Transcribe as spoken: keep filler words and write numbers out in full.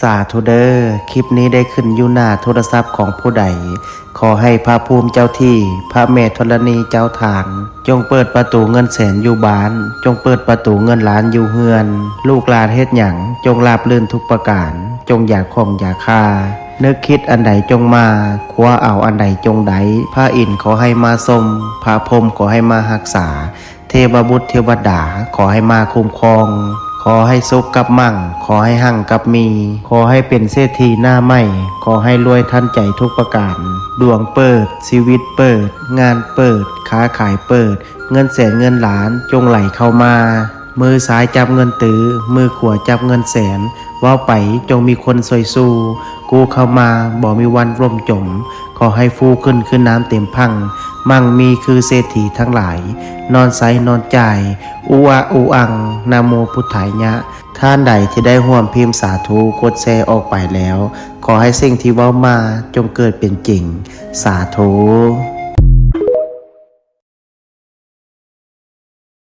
สาธุเด้อ คลิปนี้ได้ขึ้นอยู่หน้าโทรศัพท์ของผู้ใด ขอให้พระภูมิเจ้าที่ พระแม่ธรณีเจ้าทาง จงเปิดประตูเงินแสนอยู่บ้าน จงเปิดประตูเงินล้านอยู่เฮือน ลูกหลานเฮ็ดหยัง จงราบรื่นทุกประการ จงอย่าข้องอย่าคา นึกคิดอันใดจงมา คว้าเอาอันใดจงได้ พระอินทร์ขอให้มาชม พระพรหมขอให้มารักษา เทวบุตรเทวดาขอให้มาคุ้มครอง ขอให้สุขกับมั่ง ขอให้หั่งกับมี ขอให้เป็นเศรษฐีหน้าใหม่ ขอให้รวยทันใจทุกประการ ดวงเปิด ชีวิตเปิด งานเปิด ค้าขายเปิด เงินแสนเงินล้านจงไหลเข้ามา มือซ้ายจับเงินตื้อ มือขวาจับเงินแสน เว้าไปจงมีคนช่วยสู้ กู้เข้ามาบ่มีวันล่มจม ขอให้ฟูขึ้นคือน้ำเต็มพัง มั่งมีคือเศรษฐีทั้งหลาย นอนใสนอนจ่าย อุอะอุอัง นะโมพุทธายะ ท่านใดที่ได้ร่วมพิมพ์สาธุ กดแชร์ออกไปแล้ว ขอให้สิ่งที่เว้ามาจงเกิดเป็นจริง สาธุ